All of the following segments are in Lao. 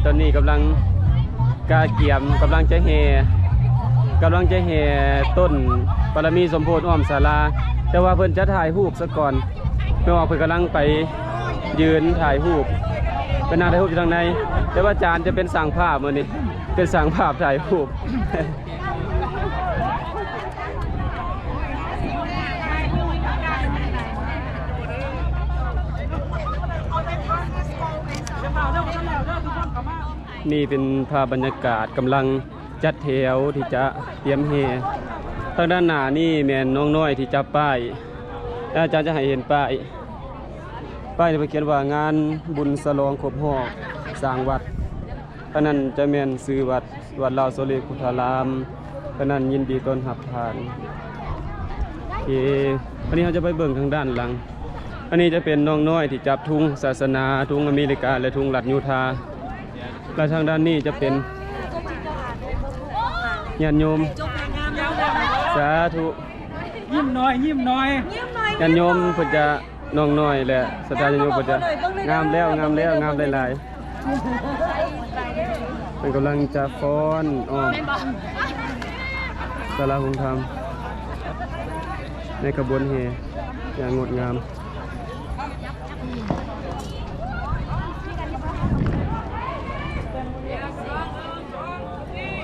ຕອນນີ້ກຳລັງກະກຽມ ກຳລັງຈະແຫ່ ກຳລັງຈະແຫ່ຕົ້ນບາລະມີສົມໂພດອ້ອມສາລາ ແຕ່ວ່າເພິ່ນຈະຖ່າຍຮູບສາກ່ອນ ເພາະວ່າເພິ່ນກຳລັງໄປຢືນຖ່າຍຮູບ ໄປນັ່ງຖ່າຍຮູບຢູ່ທາງໃນ ແຕ່ວ່າຈານຈະເປັນຊ່າງພາບມື້ນີ້ ເປັນຊ່າງພາບຖ່າຍຮູບ. ນີ້ເປັນພາບບັນຍາກາດກຳລັງຈັດແຖວທີ່ຈະຕຽມແຫ່. ທາງດ້ານໜ້ານີ້ແມ່ນນ້ອງນ້ອຍທີ່ຈັບປ້າຍ ອາຈານຈະໃຫ້ເຫັນປ້າຍ ປ້າຍນີ້ເພິ່ນຂຽນວ່າ ງານບຸນສະຫຼອງຄົບຮອບສ້າງວັດ. ອັນນັ້ນຈະແມ່ນຊື່ວັດ ວັດລາວໂສລີໂຄທາລາມ ອັນນັ້ນຍິນດີຕ້ອນຮັບທ່ານ. ເອ ອັນນີ້ເຮົາຈະໄປເບິ່ງທາງດ້ານຫຼັງ ອັນນີ້ຈະເປັນນ້ອງນ້ອຍທີ່ຈັບທຸງສາສະໜາ ທຸງອາເມລິກາ ແລະ ທຸງລັດຢູທາ ແລະ ທາງດ້ານນີ້ຈະເປັນຍາດໂຍມ ສາທຸ ຍິ້ມໜ້ອຍ ຍິ້ມໜ້ອຍ ຍາດໂຍມເພິ່ນຈະ ນ້ອງນ້ອຍ ແລະ ສັດທາຍາດໂຍມເພິ່ນຈະ ງາມແລ້ວ ງາມແລ້ວ ງາມຫຼາຍໆ ເພິ່ນກຳລັງຈະຟ້ອນອ້ອມສາລາໂຮງທຳ ໃນຂະບວນແຫ່ຢ່າງງົດງາມ.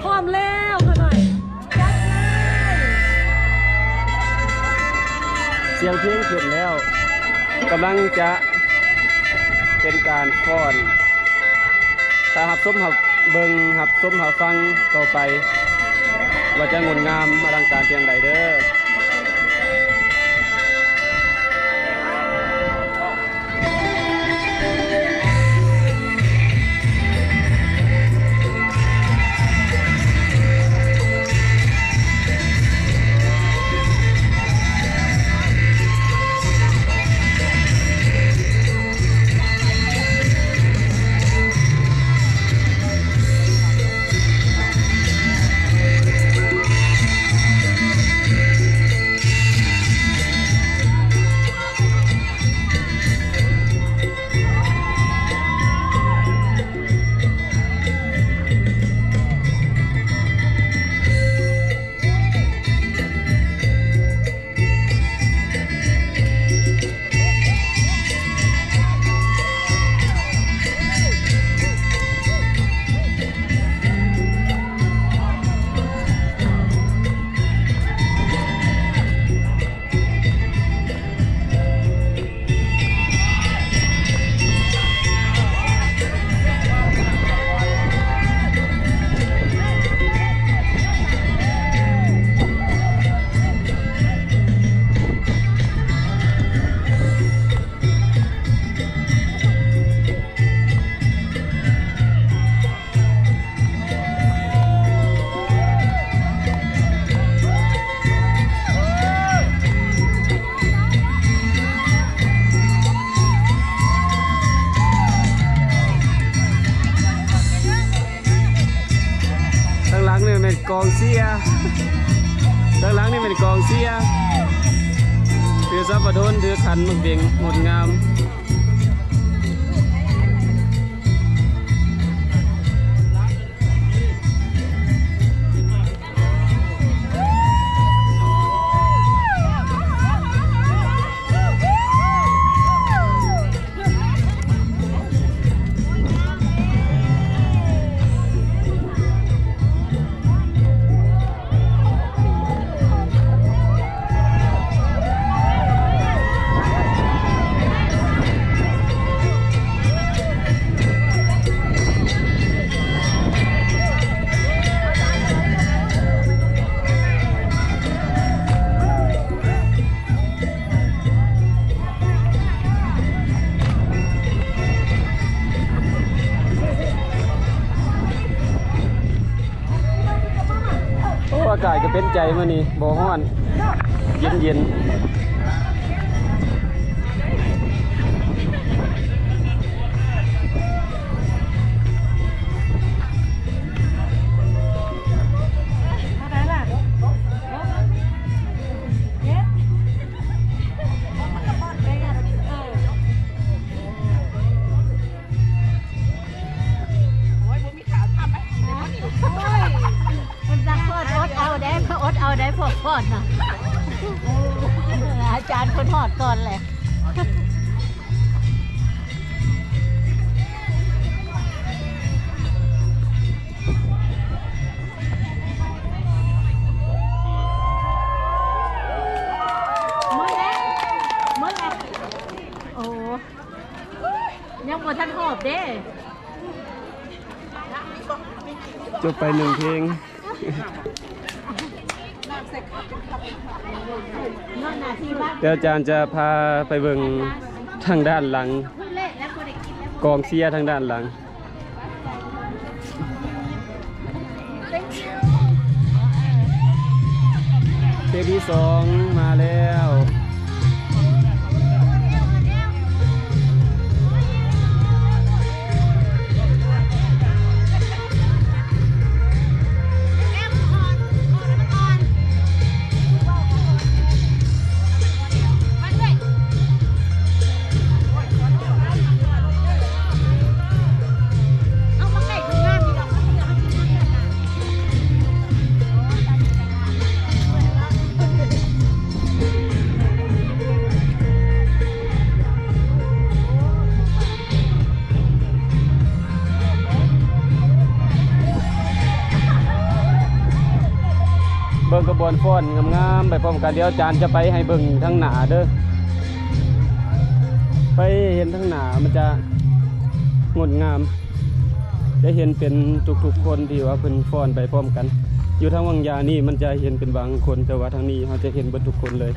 ພ້ອມແລ້ວຂ້ານ້ອຍ ຈັດເລີຍ. ສຽງເພງຂຶ້ນແລ້ວ ກຳລັງຈະເປັນການຟ້ອນ ຖ້າຮັບຊົມຮັບເບິ່ງ ຮັບຊົມຮັບຟັງຕໍ່ໄປ ວ່າຈະງົດງາມອະລັງການພຽງໃດເດີ້. ທາງຫຼັງນີ້ແມ່ນກອງເຊຍ ທາງຫຼັງນີ້ແມ່ນກອງເຊຍ ຖືສັບປະດົນ ຖືຂັນໝາກເບັງ ງົດງາມ. ໂອ້ ອາກາດກໍເປັນໃຈມື້ນີ້ ບໍ່ຮ້ອນ ເຢັນໆ. ໂອ້ຍ ໄດ້ພວກພອນນະ ອາຈານເພິ່ນຮອດກ່ອນແຫຼະ. ໝົດແລ້ວ ໝົດແລ້ວ ໂອ້ ຍັງບໍ່ທັນຮອບເດ້. ຈົບໄປໜຶ່ງເພງ ດຽວອາຈານຈະພາໄປເບິ່ງທາງດ້ານຫຼັງ ກອງເຊຍທາງດ້ານຫຼັງ. ເພງທີສອງມາແລ້ວ. ເບິ່ງຂະບວນຟ້ອນງາມໆໄປພ້ອມກັນ. ດຽວອາຈານຈະໄປໃຫ້ເບິ່ງທາງໜ້າເດີ ໄປເຫັນທາງໜ້າ ມັນຈະງົດງາມ. ຈະເຫັນເປັນທຸກໆຄົນທີ່ວ່າເພິ່ນຟ້ອນໄປພ້ອມກັນ. ຢູ່ທາງວັງຢານີ້ມັນຈະເຫັນເປັນບາງຄົນ, ແຕ່ວ່າທາງນີ້ເຮົາຈະເຫັນເບິດທຸກຄົນເລີຍ.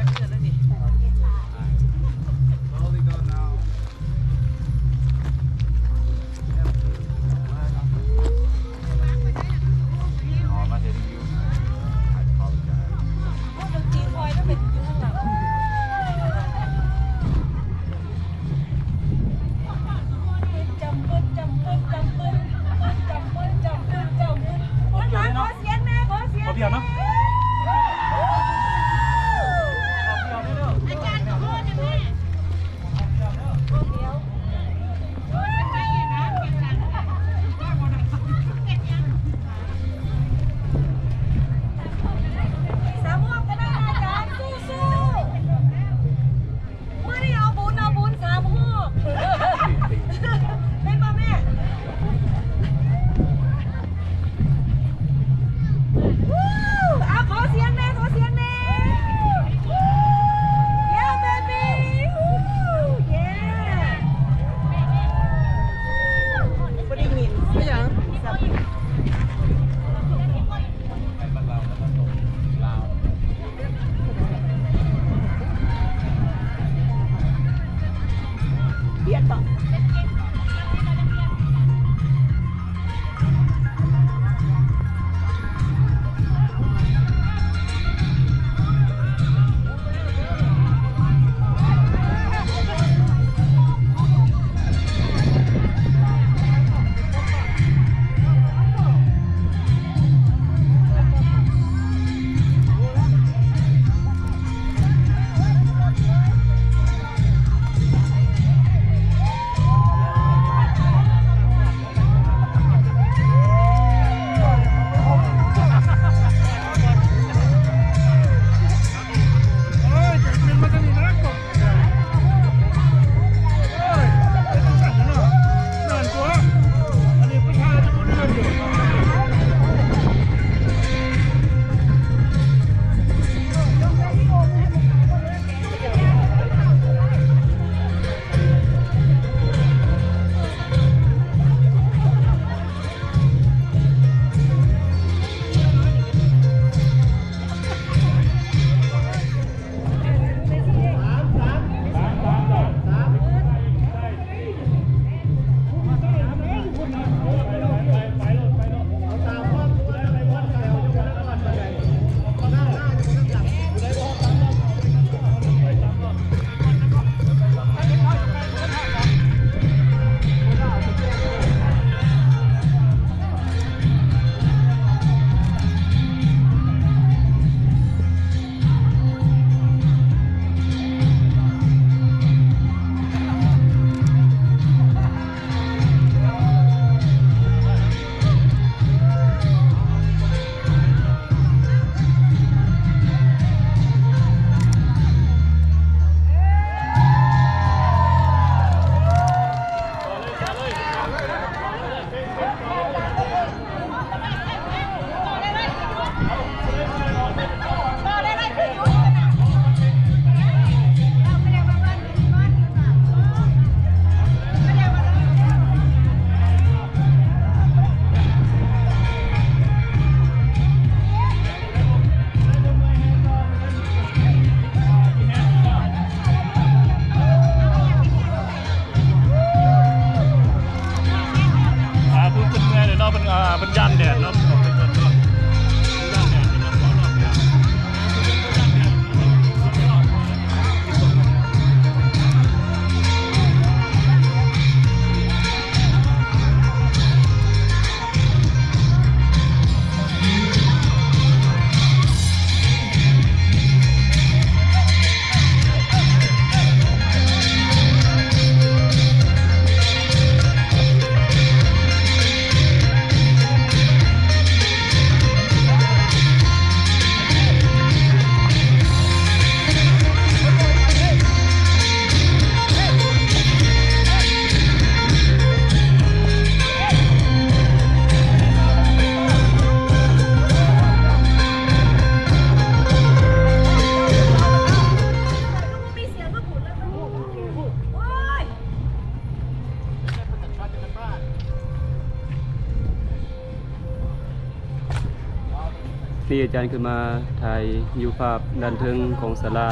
ນີ້ອາຈານຂຶ້ນມາຖ່າຍຢູ່ພາບດ້ານເທິງຂອງສາລາ,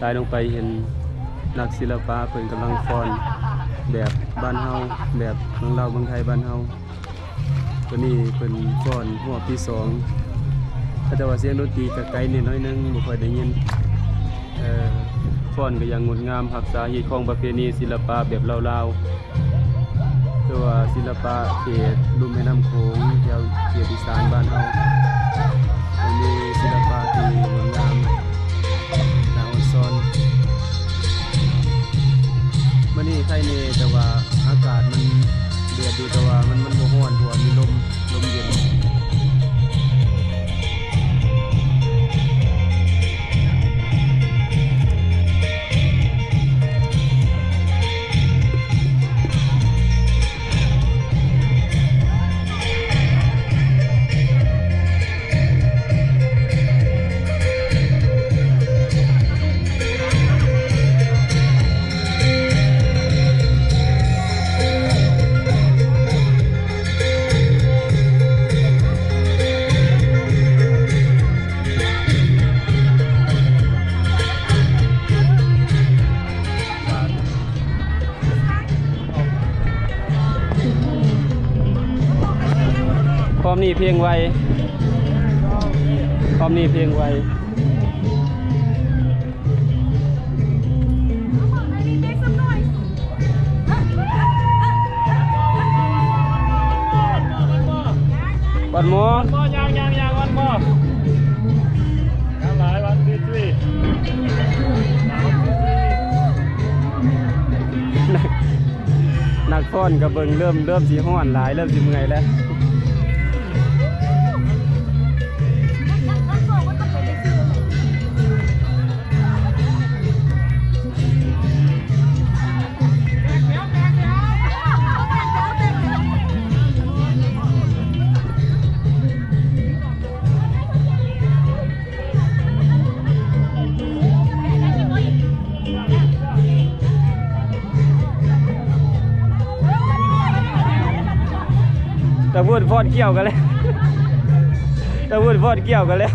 ຖ່າຍລົງໄປເຫັນນັກສິລະປະເພິ່ນກຳລັງຟ້ອນແບບບ້ານເຮົາ, ແບບເມືອງລາວເມືອງໄທບ້ານເຮົາ. ຕົວນີ້ເພິ່ນຟ້ອນຮອບທີສອງ, ເຂົາເຈົ້າວ່າສຽງດົນຕີກະໄກແດ່ໜ້ອຍໜຶ່ງ ບໍ່ຄ່ອຍໄດ້ຍິນ. ເອີ ຟ້ອນກໍຢ່າງງົດງາມ, ຮັກສາຮີດຄອງປະເພນີສິລະປະແບບລາວໆ ຫຼືວ່າສິລະປະເຂດລຸ່ມແມ່ນ້ຳໂຂງ ແຖວເຂດອີສານບ້ານເຮົາ ມັນມີສິລະປະທີ່ງົດງາມ ໜ້າອອນຊອນ. ມື້ນີ້ໄຄແດ່ ແຕ່ວ່າອາກາດມັນແດດຢູ່ ແຕ່ວ່າມັນ ມັນບໍ່ຮ້ອນ ເພາະວ່າມີລົມ ລົມເຢັນ. ພ້ອມນີ້ເພງໄວ, ພ້ອມນີ້ເພງໄວ. ວັນມໍ ວັນມໍ ຍ່າງ ຍ່າງ ຍ່າງ ວັນມໍ ງາມຫຼາຍ ວັນທີທຣີ ນັກ ນັກຟ້ອນກໍເບິ່ງ ເລີ່ມ ເລີ່ມຊິຮ້ອນຫຼາຍ ເລີ່ມຊິເມື່ອຍແລ້ວ. ຕາວຸດຟອດກ່ຽວກັນແລ້ວ ຕາວຸດຟອດກ່ຽວກັນແລ້ວ.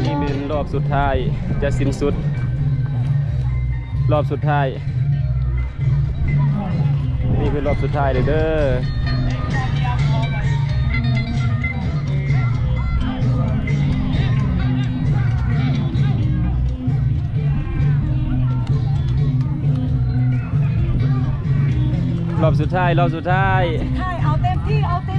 ນີ້ແມ່ນລອບສຸດທ້າຍ ຈະສິ້ນສຸດ ລອບສຸດທ້າຍ. ນີ້ຄືລອບສຸດທ້າຍເດີ ເດີ ລອບສຸດທ້າຍ ລອບສຸດທ້າຍ ສຸດທ້າຍ ເອົາເຕັມທີ່ ເອົາ